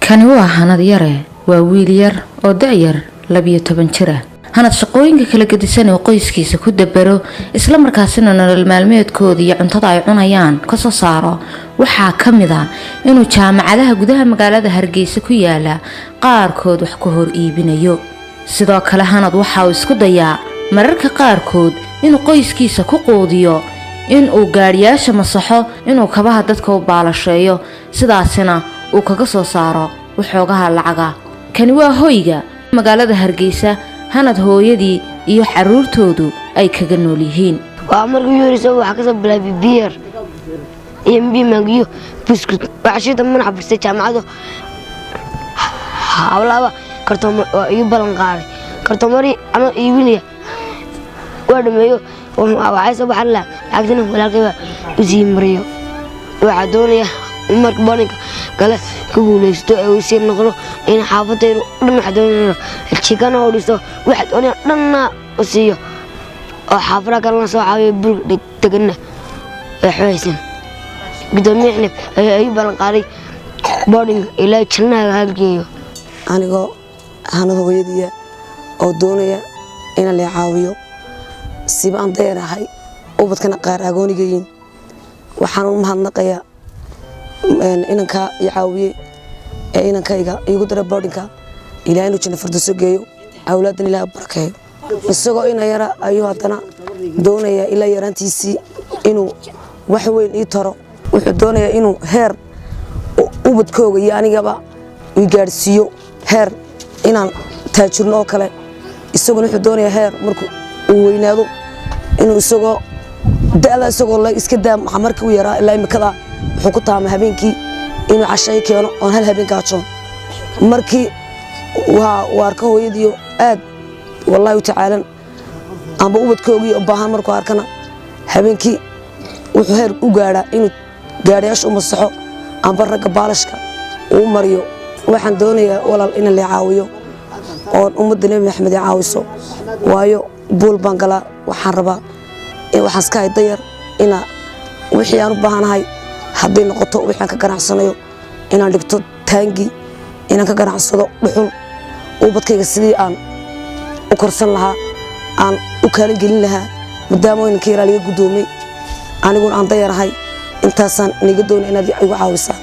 Kani waa Hanad Yare, waa wiil yar oo da-yar, 12 jir ah. Hanad shaqooyinka kala gedisan oo qoyskiisa ku dabaro, isla markaasina nolol maalmeedkooda iyo cuntada ay cunayaan kasoo saaro, waxaa ka mid a inuu jaamacadaha gudaha magaalada Hargeysa ku yaala qaarkood wax ku hor iibinayo. Sidoo kale Hanad waxa uu isku dayaa mararka qaarkood inuu qoyskiisa ku quudiyo inuu gaadhiyaasha masaxo, inuu kabaha dadka u baalasheeyo, sidaasina uu kaga soo saaro waxoogaha lacaga. Kani waa hoyga magaalada Hargeysa Hanad hooyadii iyo caruurtoodu ay kaga nool yihiin. Waa markii ugu horeysa. Waxaa kasoo bilaabay biyar iyo bimangiyo buskut. Waxaa shida manaxa furtay jaamacadu hawlaaba kartoon waa igu ballan qaaday kartoomari anoo iibinaya waa dhameeyo. Waxay soo baxan lahaa lacagtana walaalkay baa u sii mariyo. Waxaa doonaya marka boardingka kale ku guuleysto ee uu sii noqdo in xaafadaydu dhan waxaa doonaya jikana u dhisto, waxa doonaya dhanna u siiyo oo xaafadaha kalena soo caawiyo bulka deganna ee waxbaysan. Gudoomiye Xinif ayaa ii ballan qaaday boarding ilaa jannaha halgeeyo. Anigoo Hanad hooyadiya oo doonaya in la caawiyo, siba aan dayar ahay, ubadkana qaar agoonigayiin, waxaan u mahadnaqayaa inankaa i caawiyey ee inankayga iigu dara boardingka. Ilahay inuu janna firdowso geeyo, awlaadan Ilaah barakeeyo. Isagoo ina yara ayuu haddana doonaya ilaa yaraantiisii inuu wax weyn ii taro. Wuxuu doonayaa inuu heer ubadkooga iyo anigaba i gaadhsiiyo, heer inaan taajirno oo kale. Isaguna wuxuu doonayaa heer markuu uu weynaado inuu isagoo da'da isagoo la iska daa. Markii uu yaraa ilaa imikada wuxuu ku taamay habeenkii inuu cashay keeno oon hal habeen gaajoon. Markii waa uu arko hooyadiiyo aad wallaahi u tacaalan amba ubadkoogii u baahan, markuu arkana habeenkii wuxuu heer u gaadhaa inuu gaadhayaasha u masaxo amba ragga baalashka uu mariyo. Waxaan doonayaa, walaal, in la caawiyo oon ummadda Nebi Maxamed ay caawiso, waayo buul baan galaa. Waxaan rabaa, waxaan iska hay dayar, ina wixii aan u baahanahay hadday noqoto wixii aan ka ganacsanayo, inaan dhigto taangi, inaan ka ganacsado dhuxul, ubadkayga sidii aan u korsan lahaa, aan u kaalin gelin lahaa, maadaama inanka yaraa laga guddoomay, aniguna aan dayarahay. Intaasaan niga doonay inaad igu caawisaan.